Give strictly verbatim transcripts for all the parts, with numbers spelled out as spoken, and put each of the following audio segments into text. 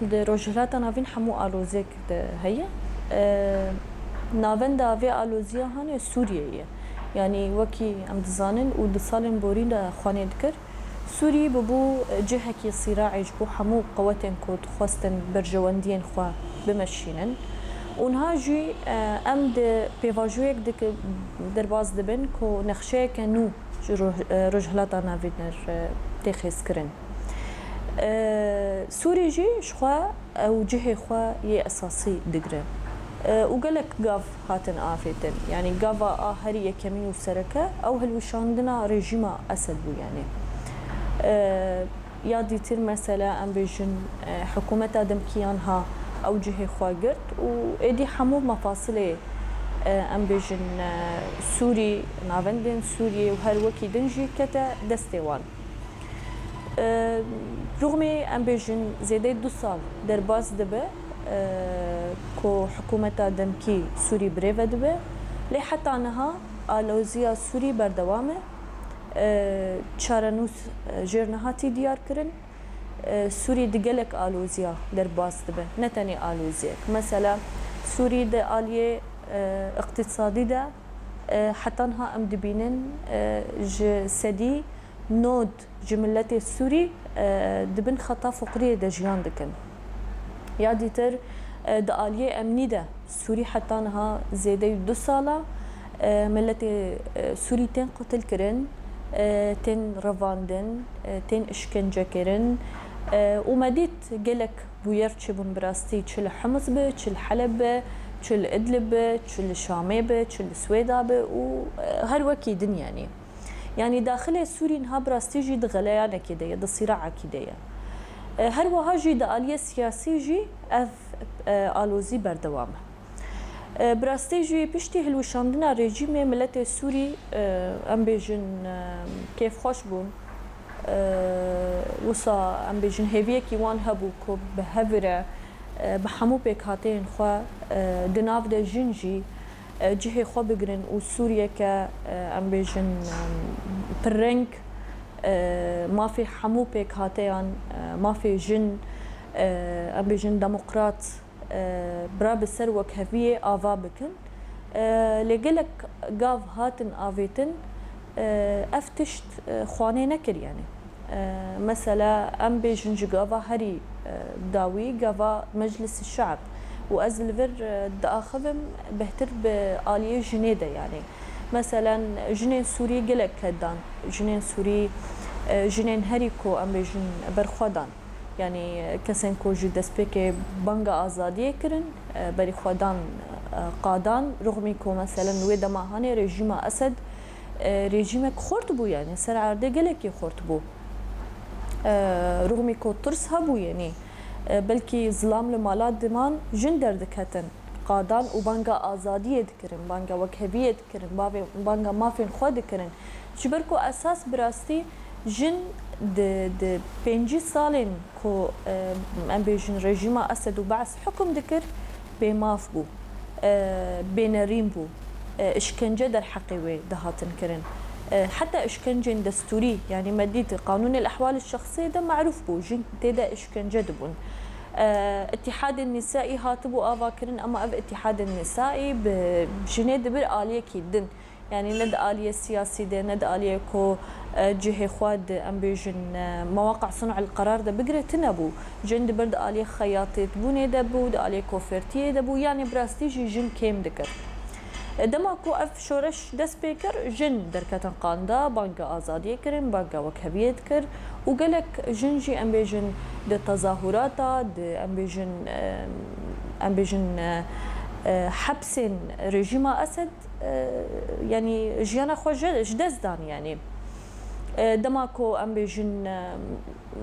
Di Rojhilata Navîn hemû aloziyek de heye. E, navenda vê aloziya hanê Sûriyeyê ye. Yanî wekî em dizanin û di salên borî de xwanê dikir, Sûrî bibû cihekî sîraî ji bo hemû qewetên ku dixwestin berjewendiyên xwe bimeşînin. Û niha jî, e, em di pêvajoyek dike derbas dibin ku nexşeyeke nû ji Roj-, e, Rojhilata Navîn re tê xêzkirin. E, Sûrî jî ji xwe ew cihê xwe yê esasî digre. E, û gelek gav hatin avêtin. Yanî gava a herî yekemîn û sereke ew hilweşandina rejîma Esed bû yanî. E, ya dîtir mesela em bêjin, e, hikûmeta demkî yan ha ew cihê xwe girt û êdî hemû mefasilê, e, em bêjin, e, Sûrî, navendên Sûriyê û her wekî din jî kete destê wan. E, Rûxmê em bêjin zêdeyî du sal derbas dibe, e, ku hikûmeta demkî Sûrî birêve dibe. Lê heta niha aloziya Sûrî berdewam e. E, çarenûs, e, jêr nehatî diyar kirin. E, Sûrî di gelek aloziya derbas dibe. Ne tenê aloziyek. Mesela Sûrî di aliyê, e, iqtîsadî de, e, heta niha em dibînin, e, ji sedî nod ji miletê Sûrî, e, di bin xeta fiqriyê de jiyan dikin. Ya dîtir, e, di aliyê emnî de Sûrî heta niha zêdeyî du sala, e, miletê, e, Sûrî tên qetilkirin, e, tên revandin, e, tên îşkencekirin, e, û me dît gelek bûyer çêbûn bi rastî, çi li Hims be, çi li Heleb be, çi li Idlib be, çi li Şamê be, çi li Swêda be û, e, her wekî din yanî. Yanî daxilê Sûrî niha bi rastî jî di xeleyanekî de ye, di sîraekî de ye. E, her wiha jî di aliyê siyasî jî ev, e, alozî berdewam e. E, bi rastî jî piştî hilweşandina rejîmê miletê Sûrî, e, em bêjin, e, kêfxweş bûn. E, wisa em bêjin hêviyekî wan hebû ku bi hev re, e, bi hemû pêkhateyên xwe, e, di nav de jin jî, e, cihê xwe bigirin û Sûriyeke, e, em bêjin, e, pirreng, e, mafê hemû pêkhateyan, e, mafê jin, e, em bêjin demokrat, e, bira bi ser wekheviyê ava bikin. E, lê gelek gav hatin avêtin, e, ev tişt, e, xwanê nekir yanî. E, mesela em bêjin ji gava herî, e, dawî, gava Meclis Şe'b û ez li vir, e, diaxivim bêhtir bi aliyê jinê de yanî. Meselen jinên Sûrî gelek ked dan. Jinên Sûrî, e, jinên herî ku em bêjin berxwe dan. Yanî kesên ku ji destpêkê banga azadiyê kirin, e, berî xwe dan, e, qadan, rûxmî ku meselen wê dema hanê rejîma Esed, e, rejîmek xurt bû, yanî ser erdê gelekî xurt bû. E, rûxmî ku tirs hebû, yanî, e, belkî zilam li mala diman jin derdiketin, qadan û banga azadiyê dikirin, banga wekheviyê dikirin, bavê-, banga mafên xwe dikirin. Ji ber ku esas bi rastî jin di, di pêncî salên ku, e, em bêjin rejîma Esed û Be's hukum dikir, bêmaf bû, e, bênerîn bû, e, îşkence derheqê wê dihatin kirin. E, heta îşkencên destûrî, yanî me dît, Qanûnê Ehwal Şexsiyê de merûf bû, jin tê de îşkence dibûn. E, Îtîhadên Nîsaî hatibû ava kirin, ema ev Îtîhadên Nîsaî bi jinê dibir aliyekî din. Yanî ne di aliyê siyasî de, ne di aliyê ku, e, cihê xwe di, em bêjin, e, mewaqî sun'il qerar de bigire, tune bû. Jin dibir di aliyê xeyatêtbûnê de bû, di aliyê kofertiyê de bû. Yanî bi rastî jî jin kêm dikir. E, dema ku ev şoreş dest pê kir, jin derketin qanda, banga azadiyê kirin, banga wekheviyê dikir û gelek jin jî, em bêjin, di tezahurata, di, em bêjin, e, em bêjin, e, e, hepsên rejîma Esed, e, yanî jiyana xwe ji, ji dest dan, yanî. E, dema ku em bêjin, e,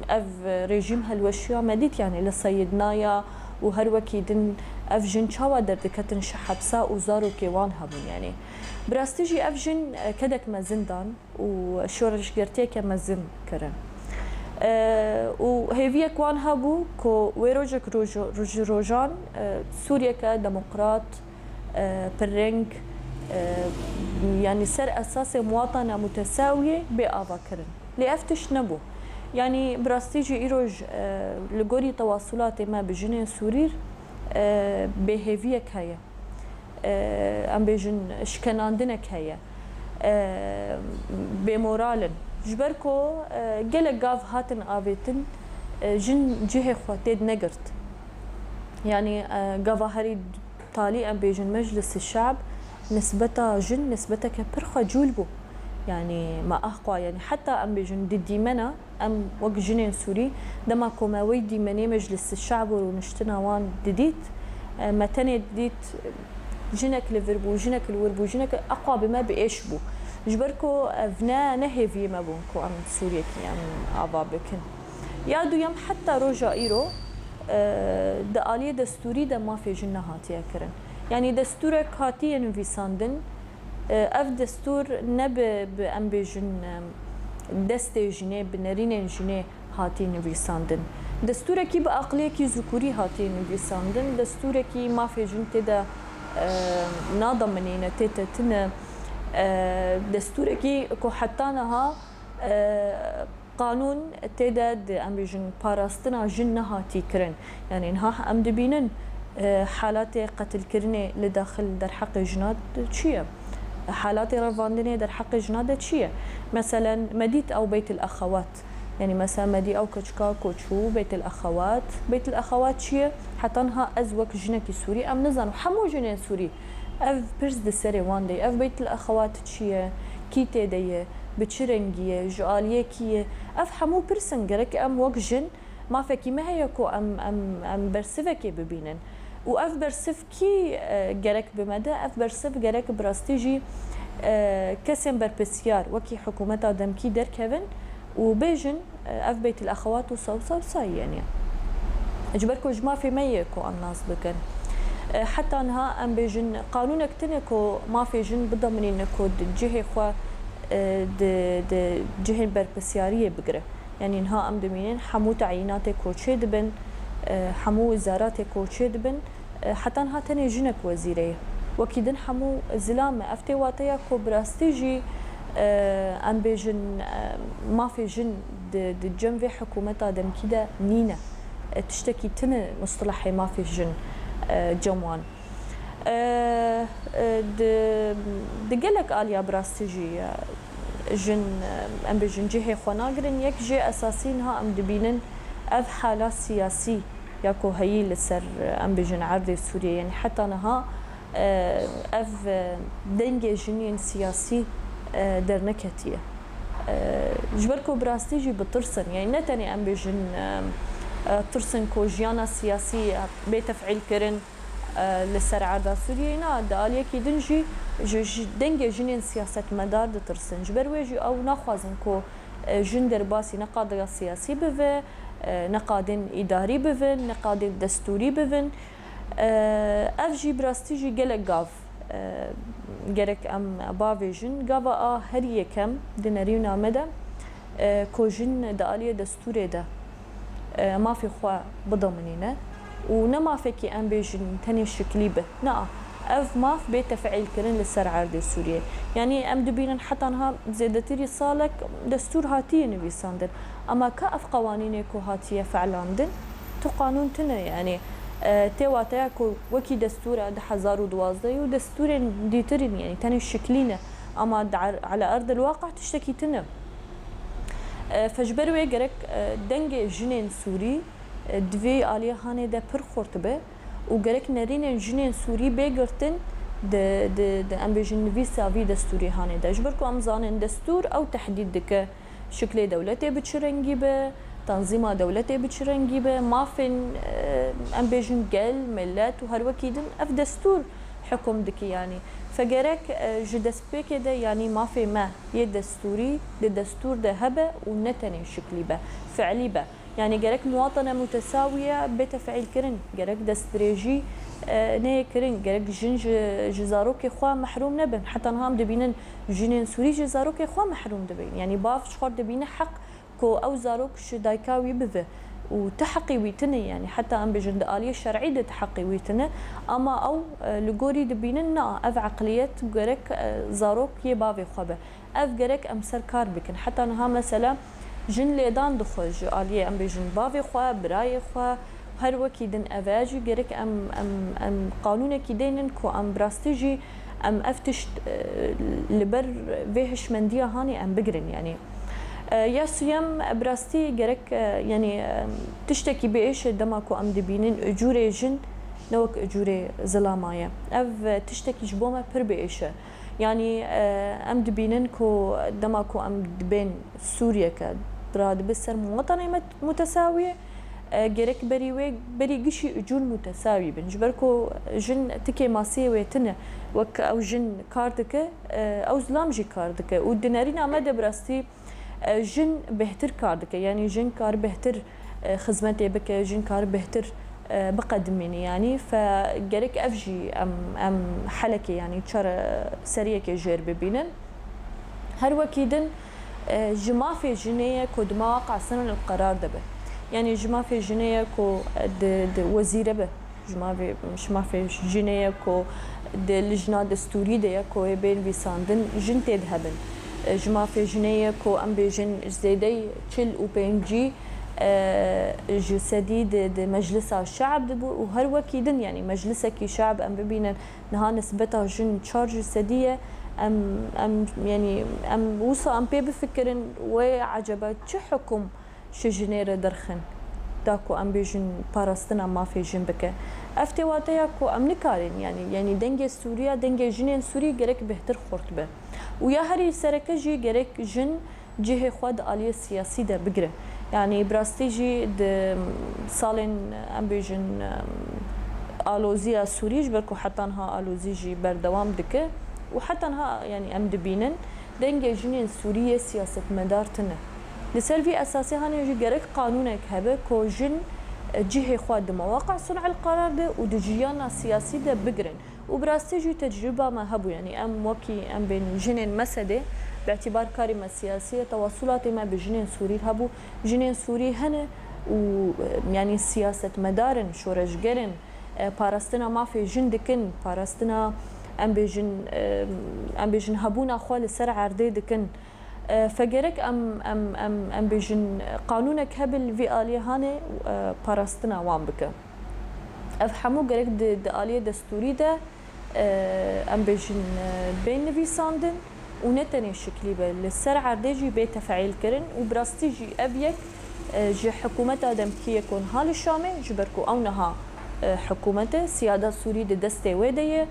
ev rejîm helweşiya me dît, yanî li Seyidnaya û her wekî din ev jin çawa derdiketin ji hepsa û zarokê wan hebûn, yanî. Bi rastî jî ev jin, e, kedek mezin dan û şoreşgertiyeke mezin kirin. E, û hêviyek wan hebû ku wê rojek roj-, ji rojan, e, Sûriyeke demokrat, e, pirreng, e, yanî ser esasê muwatana mutesawiyê bê avakirin. Lê ev tişt nebû. Yanî bi rastî jî îroj, e, li gorî tewasulatê me bi jinên Sûrî, e, bêhêviyek heye. E, em bêjin şkenandinek heye. E, bêmoral in. Ji ber ku, e, gelek gav hatin avêtin, e, jin cihê xwe tê dinegirt. Yanî, e, gava herî talî em bêjin Meclis-i Şe'b nisbeta jin nisbeteke pir xwecûl bû. Yanî me axwa, yanî heta em bêjin di dîmena em wek jinên Sûrî, dema ku me wê dîmenê Meclis-i Şe'b û rûniştina wan didît, e, me tenê didît jinek li vir bû, jinek li wir bû, jinek axwa bi me bi êş bû. Ji ber ku ev ne, ne hêviyê me bûn ku em Sûriyekî em ava bikin. Ya duyem, heta roja îro, e, di aliyê destûrî de mafê jin nehatiye kirin. Yanî destûrek hatiye nivîsandin, e, ev destûr ne bi, bi em bêjin, e, destê jinê, bi nerînên jinê hatî nivîsandin. Destûrekî bi aqiliyekî zikûrî hatî nivîsandin. Destûrekî mafê jin tê de, e, nadaminîne, tê te tine. E, destûrekî ku heta niha, e, qanûn tê de di, em bêjin, parastina jin nehatî kirin. Yanî niha em dibînin, e, halatê qetilkirinê li daxil derheqê jina de çi ye? Halatê revandinê derheqê jina de çi ye? Meselen, me dît ew Beytil Exewat. Yanî mesela me dî ew keçika ku çû Beytil Exewat. Beytil Exewat çi ye? Heta niha ez wek jinekî Sûrî em nizanim. Hemû jinên Sûrî ev pirs di serê wan de ye. Ev Beytil Exewat çi ye? Kî tê de ye? Bi çi rengî ye? Ji aliyê kî ye? Ev hemû pirs in. Gerek em wek jin mafekî me heye ku em, em, em bersivekê bibînin. Û ev bersiv kî, e, gerek bi me de? Ev bersiv gerek bi rastî jî, e, kesên berpirsiyar wekî hikûmeta demkî derkevin û bêjin, e, ev Beytil Exewat wisa wisa wisa yê, yanî. Ji ber ku ji mafê me yê ku em nas bikin. E, heta niha em bêjin qanûnek tune ku mafê jin bidomîne ku di cihê xwe, e, di, di cihên berpirsiyariyê bigire. Yanî niha em dimînin hemû teyînatê ku çêdibin, e, hemû wizaratê ku çêdibin, e, heta niha tenê jinek wezîre ye. Wekî din hemû zilam e. Ev tê wateya ku bi rastî jî, e, em bêjin, e, mafê jin di, di cem vê hikûmeta demkî de nîne. E, tiştekî tune mustilehê mafê jin, e, cem wan. E, e, di, di gelek aliya bi rastî jî, e, jin, e, em bêjin cihê xwe nagirin. Yek jê esasî niha em dibînin ev hala siyasî ya ku heyî li ser, e, em bêjin erdê Sûriyê. Yanî heta niha, e, ev, e, dengê jinên siyasî, e, derneketiye. E, ji ber ku bi rastî jî bi tirs in. Yanî ne tenê em bêjin, e, e, tirs in ku jiyana siyasî, e, bê tefîl kirin, e, li ser erda Sûriyeyê, na, di aliyekî din jî ji, ji dengê jinên siyasetmedar ditirsin. Ji ber wê jî ew naxwazin ku, e, jin derbasî ne qadiya siyasî bive, e, ne qadên îdarî bivin, ne qadên destûrî bivin. E, ev jî bi rastî jî gelek gav, e, gerek em bavêjin. Gava a herî yekem di nerîna me de, e, ku jin di aliyê destûrê de e, mafê xwe bidomînîne û ne mafekî em bêjin tenê şiklî be. Na, ev maf bê tefîl kirin li ser erdê Sûriyê. Yanî em dibînin heta niha zêdetirî salek destûr hatiye nivîsandin. Ama ka ev qewanînê ku hatiye felandin, tu qanûn tune, yanî, e, tê wateya ku wekî destûra du hezar û duwazdeh û destûrên dîtir in, yanî tenê şiklî ne. Ama di er-, ala erdil waqi tiştekî tune. E, fe ji ber wê gerek, e, dengê jinên Sûrî, e, di vê aliyê hanê de pir xurt be û gerek nerînên jinên Sûrî bê girtin di, di, di, em bêjin, nivîsa vî destûrê hanê de. Ji ber ku em zanin destûr ew tehdîd dike şiklê dewletê bi çi rengî be, tanzîma dewletê bi çi rengî be, mafên, e, em bêjin gel, milet û her wekî din ev destûr hukum dike yanî. Fe gerek, e, ji destpêkê de yanî mafê me yê destûrî di destûr de hebe û ne tenê şiklî be, fiilî be. Yanî gerek muwatene mutesawiye bê tefîl kirin, gerek destdirêjî, e, neyê kirin, gerek jin ji, ji zarokê xwe mehrûm nebin. Heta niha em dibînin jinên Sûrî ji zarokê xwe mehrûm dibin. Yanî bav ji xwe dibîne heq ku ew zarok ji dayika wî bive û ti heqî wî tune, yanî heta em bêjin di aliyê şer'î de ti heqî wî tune, ama ew, e, li gorî dibînin na, ev eqliyet gerek, e, zarok yê bavê xwe be. Ev gerek em ser kar bikin. Heta niha mesela, Jin lêdan dixwe ji aliyê, em bêjin, bavê xwe, birayê xwe, her wekî din ev e. Jî gerek em, em, em qanûnekî deynin ku em bi rastî jî em ev tişt, e, li ber vê hişmendiya hanê em bigirin. Yanî, e, ya suyem, e, bi rastî gerek, e, yanî, e, tiştekî biêş e dema ku em dibînin ecûrê jin ne wek ecûrê zilama ye. Ev, e, tiştekî ji bo me pir biêş e. Yanî, e, em dibînin ku dema ku em dibên Sûriyeke radibe ser muwatanê me mutesawî, e, gerek berî wê, berî gişî ecûr mutesawî bin. Ji ber ku jin ti kêmasiyê wê tune, wek ew jin kar dike, e, ew zilam jî kar dike. Û di nerîna me de bi rastî, e, jin bêhtir kar dike. Yanî jin kar bêhtir, e, xizmetê bike, jin kar bêhtir, e, biqedimîne. Yanî fe gerek ev jî em, em helekê, yanî çareseriyekê jêr bibînin. Her wekî din, e, ji mafê jinê ye ku di mawaqa sin'il qerar de be. Yanî ji mafê jinê ye ku, e, di, di wezîre be. Ji mafê, ji mafê jinê ye ku di lijna destûrî de ye ku ê bên nivîsandin jin tê de hebin. E, ji mafê jinê ye ku em bêjin zêdey çil û pêncî, e, ji sedî di, di Meclisa Şe'b de bû û her wekî din, yanî Meclisekî Şe'b em bibînin niha nisbeta jin çar ji sedî ye. Em, em, yanî em wisa em pê bifikirin, wê eceba çi hukum ji jinê re derxin, da ku em bêjin parastina mafê jin bike. Ev tê wateya ku em nikarin, yanî, yanî dengê Sûriya, dengê jinên Sûrî gerek bêhtir xurt be. Û ya herî sereke jî gerek jin cihê xwe di aliyê siyasî de bigire. Yanî bi rastî jî di salên, em bêjin, aloziya Sûrî, ji ber ku heta niha alozî jî berdewam dike û heta niha, yanî em dibînin, dengê jinên Sûrî yê siyasetmedar tune. Li ser vî esasê hanê jî gerek qanûnek hebe ku jin, e, cihê xwe di mewaqa sun'el qerar de û di jiyana siyasî de bigirin. Û bi rastî jî tecrûba me hebû, yanî em wekî em bên jinên Mesedê, bi îtîbar karê me siyasî ye, tewasulatê me bi jinên Sûrî hebû. Jinên Sûrî hene û, e, yanî siyasetmedar in, şoreşger in, e, parastina mafê jin dikin, parastina, em bêjin, e, em bêjin hebûna xwe li ser erdê dikin. E, fe gerek em, em, em, em bêjin qanûnek hebe li vî aliyê hanê, e, parastina wan bike. Ev hemû gerek di, di aliyê destûrî de, e, em bêjin, e, bên nivîsandin û ne tenê şiklî be, li ser erdê jî bê tefeîl kirin û bi rastî jî ev yek, e, ji hikûmeta demkî ye ku niha li Şamê, ji ber ku ew niha, e, hikûmet e, siyada Sûrî di destê wê de ye,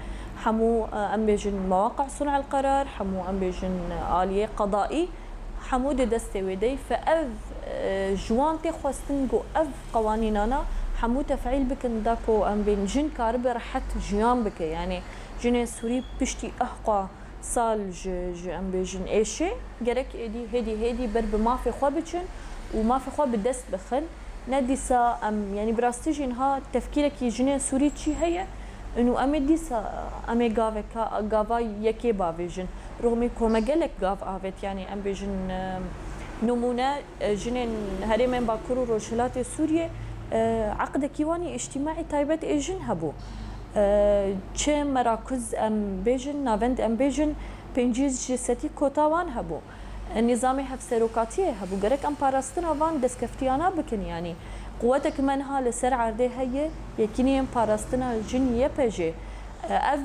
hemû, e, em bêjin mewaqa sun'el qerar, hemû em bêjin, e, aliyê qedaî, hemû di destê wê de ye. Fe ev, e, ji wan tê xwestin ku ev qewanînana hemû tefîl bikin da ku em bên jin karibe rehet jiyan bike. Yanî jinên Sûrî piştî ehqa sal ji, ji em bêjin êşê, gerek êdî hêdî hêdî ber bi mafê xwe biçin û mafê xwe bi dest bixin. Ne dîsa em, yanî bi rastî jî niha tefkîrekî jinên Sûrî çî heye? Û em ê dîsa, em ê gaveka, gava yekê bavêjin. Rûmî ku me gelek gav avêt, yanî em bêjin, e, nimûne, e, jinên herêmên Bakur û Rojhilatê Sûriyê, e, eqdekî wan î îctîmaî taybet ê jin hebû. E, çi merakuz em bêjin, navend em bêjin, pêncî ji sedî kota wan hebû. Nîzamê hevserokatiyê hebû. Gerek em parastina van destkeftiyana bikin, yanî quwetek me niha li ser erdê heye, Yekîneyên Parastina Jin, Y P J. Ev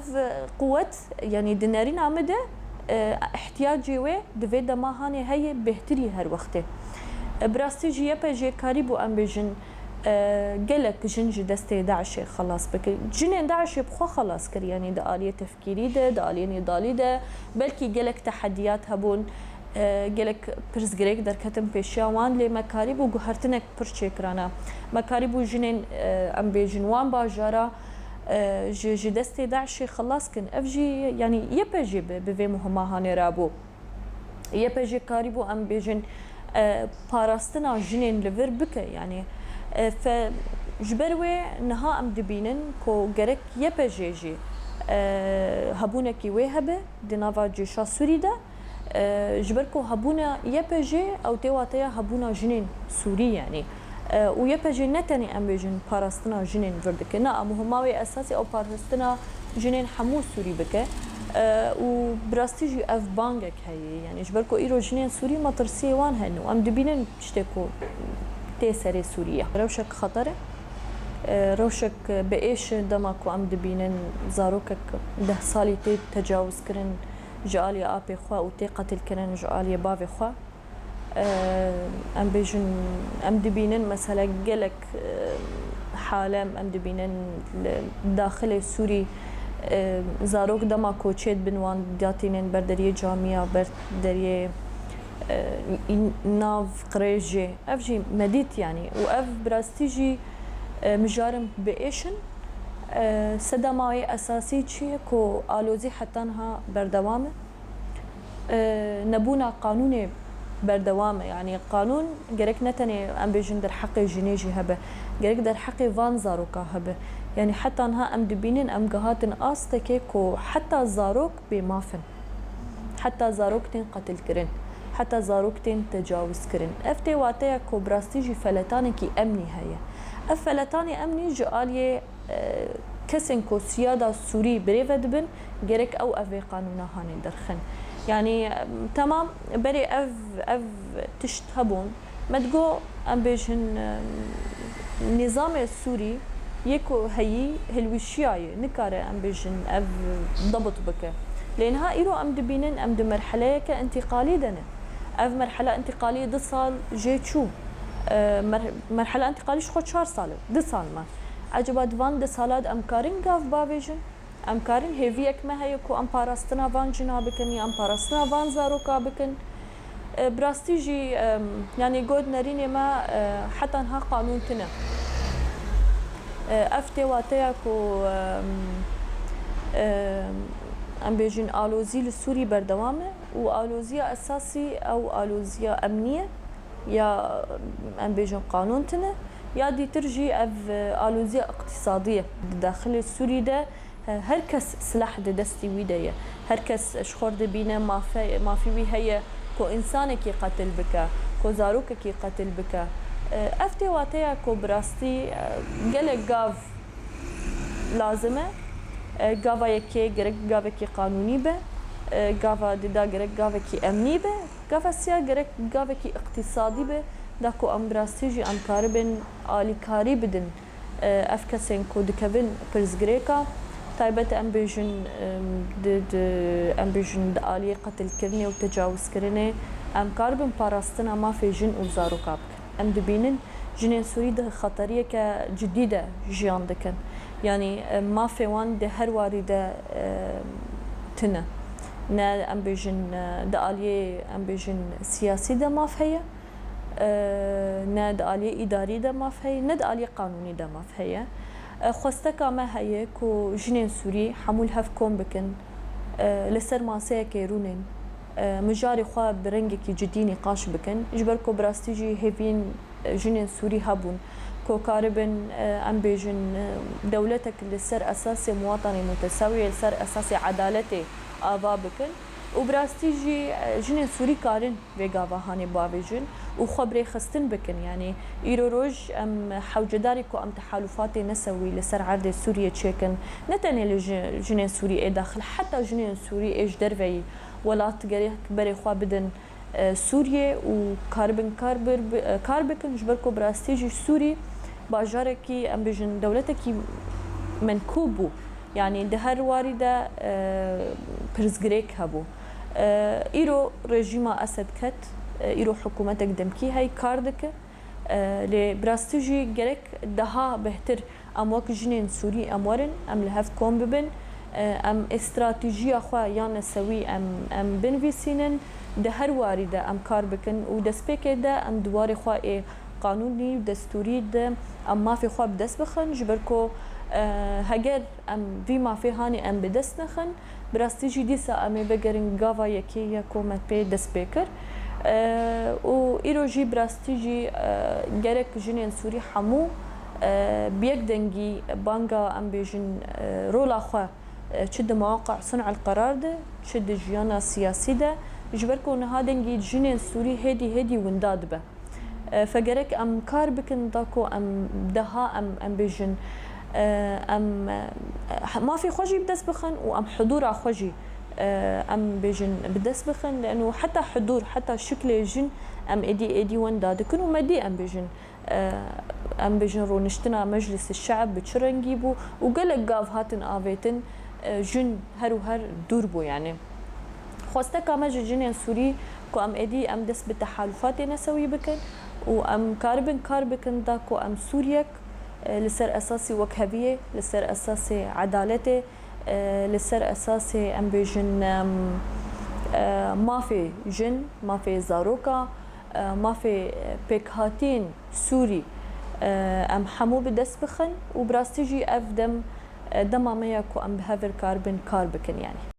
quwet, yanî di nerîna min de, ihtiyacê wê di vê dema hanê heye bêhtirî her wextê. Bi rastî jî Y P J karîbû, em bêjin, gelek jin ji destê DAIŞê xelas bike. Jinên DAIŞê bi xwe xelas kir, yanî di aliyê tef- kîrî de, di aliyê nêdalî de belkî gelek tehediyat hebûn, e, gelek pirsgirêk derketin pêşiya wan, lê me karîbû guhertinek pir çêkirana. Me karîbû jinên, e, em bêjin wan bajara, e, ji, ji destê DAIŞê xilas kin. Ev jî, yanî Y P J bi, bi vê muhima hanê rabû. Y P J karîbû, em bêjin, e, parastina jinên li vir bike. Yanî, e, fe-, ji ber wê niha em dibînin ku gerek Y P J jî, e, hebûnekî wê hebe di nava cêşa Sûrî de. E, ji ber ku hebûna Y P J ew tê wateya hebûna jinên Sûrî, yanî. E, û Y P J ne tenê, em bêjin, parastina jinên vir dike. Na, muhima wê esasî ew parastina jinên hemû Sûrî bike. E, û bi rastî jî ev bangek heye. Yanî ji ber ku îro jinên Sûrî metirsiyê wan hene û em dibînin tiştê ku tê serê Sûrî ye. Rewşek xeter e. E, rewşek biêş e dema ku em dibînin zarokek deh salî tê tecawizkirin ji aliyê apê xwe û tê qetilkirin ji aliyê bavê xwe. Em bêjin, em dibînin mesela gelek hale em dibînin li daxilê Sûrî, zarok dema koçê dibin wan datînin ber deriyê camiya, ber deriyê nav qirêjê. Ev jî me dît yanî û ev bi rastî jî mijarin biêş in. Sedema wê esasî çi ye ku alozî heta niha berdewam e? Nebûna qanûnê berdewam e. Yanî qanûn gerek ne tenê em bêjin derheqê jinê jî hebe. Gerek derheqê van zaroka hebe. Yanî heta niha em dibînin em gihatin astekê ku heta zarok bêmaf in. Heta zarok tên qetilkirin. Heta zarok tên tecawizkirin. Ev tê wateya ku bi rastî jî feletanekî emnî heye. Ev feletanê emnî ji aliyê kesên ku siyada Sûrî birêve dibin, gerek ew ev vê qanûna hanê derxin. Yanî, temam, berê ev, ev tişt hebûn, me digo, em bêjin, nîzamê Sûrî yê ku heyî hilwişiyaye, nikare, em bêjin, ev dabit bike. Lê niha îro em dibînin, em di merheleyeke întîqalî de ne. Ev merhela întîqalî du sal jê çû. Mer-, merhela întîqalî ji xwe çar sal e, du sal me. Ecaba di van du sala de em karin gav bavêjin? Em karin hêviyek me heye ku em parastina van jina bikin ya em parastina van zaroka bikin? E, bi rastî jî, em, yanî got nerînê me, e, heta niha qanûn tune. E, ev tê wateya ku, em, em, em bêjin alozî li Sûrî berdewam e û aloziya esasî ew aloziya emnî ye ya em bêjin qanûn tune ya dîtir jî ev, e, aloziya iqtîsadî ye. Di daxilê Sûrî de Her kes silah di destî wî de ye. Her kes ji xwe dibîne mafe-, mafî wî heye ku însanekî qetil bike, ku zarokekî qetil bike. Ev tê wateya ku bi rastî, gelek gav lazim e. Gava yekê gerek gavekî qanûnî be, gava dida gerek gavekî emnî be, gava siya gerek gavekî îqtîsadî be, da ku em bi rastî jî em karibin alîkarî bidin ev kesên ku dikevin pirsgirêka taybet, em bêjin, di, di, em bêjin di aliyê qetilkirinê û tecawizkirinê, em karibin parastina mafê jin û zaroka bikin. Em dibînin jinên Sûrî di xeteriyeke cidî de jiyan dikin. Yanî, mafê wan di her warî de tune. Ne, em bêjin, di aliyê, em bêjin, siyasî de maf heye, ne di aliyê îdarî de maf heye, ne di aliyê qanûnî de maf heye. Xwesteka me heye ku jinên Sûrî hemû li hev kom bikin, li ser maseyekê rûnên, mijarê xwe bi rengekî cidî nîqaş bikin. Ji ber ku bi rastî jî hêviyên jinên Sûrî hebûn ku karibin, em bêjin, dewletek li ser esasê muwatanê mutesewiyê, li ser esasê edaletê ava bikin û bi rastî jî, jinên Sûrî karin vê gava hanê bavêjin û xwe bi rêxistin bikin. Yanî îro roj em hewcedarî ku em tehalûfatê nesewî li ser erdê Sûriyê çêkin. Ne tenê li ji-, jinên Sûrî ê daxil, heta jinên Sûrî ê ji derveyî welat gerek berê xwe bidin, e, Sûriyê û karibin kar bir-, bi-, e, kar bikin, ji ber ku bi rastî jî Sûrî bajarekî, em bêjin, dewletekî menkûb bû. Yanî di her warî de, e, pirsgirêk hebû. E, îro rejîma Esed ket, e, îro hikûmetek demkî hey kar dike. E, lê bi rastî jî gerek daha bêhtir em wek jinên Sûrî em werin, em li hev kom bibin, e, em ê stratejiya xwe ya nesewî em, em binivîsînin, di her warî de em kar bikin û destpêkê de em di warê xwe ê qanûnî û destûrî de em mafê xwe bi dest bixin, ji ber ku, e, heger em vî mafê hanê em bi dest nexin, bi rastî jî dîsa em ê vegerin gava yekê ya ku me pê dest pê kir. E, û îro jî bi rastî jî, e, gerek jinên Sûrî hemû, e, bi yek dengî banga, em bêjin, e, rola xwe, e, çi di mewaqa sun'el qerar de, çi di jiyana siyasî de, ji ber ku niha dengî jinên Sûrî hêdî hêdî winda dibe. E, fe gerek em kar bikin da ku em daha em, em bêjin, e, em, e, mafê xwe jî bi dest bixin û em hudûra xwe jî e, em bêjin bi dest bixin, leno heta hudûr, heta şiklê jin em êdî, êdî wenda dikin û me dî em bêjin, e, em bêjin rûniştina Meclîs Şe'b bi çi rengî bû û gelek gav hatin avêtin, e, jin her û her dûr bû, yanî. Xwesteka me ji jinên Sûrî ku em êdî em dest bi tehalufatê nesewî bikin û em karibin kar bikin da ku em Sûriyek, e, li ser esasî wekheviyê, li ser esasê edaletê, e, li ser esasê, em bêjin, em, e, mafê jin, mafê zaroka, e, mafê pêkhatîn Sûrî, e, em hemû bi dest bixin û bi rastî jî ev dem, e, dema me ya ku em bi hev re karibin kar bikin, yanî.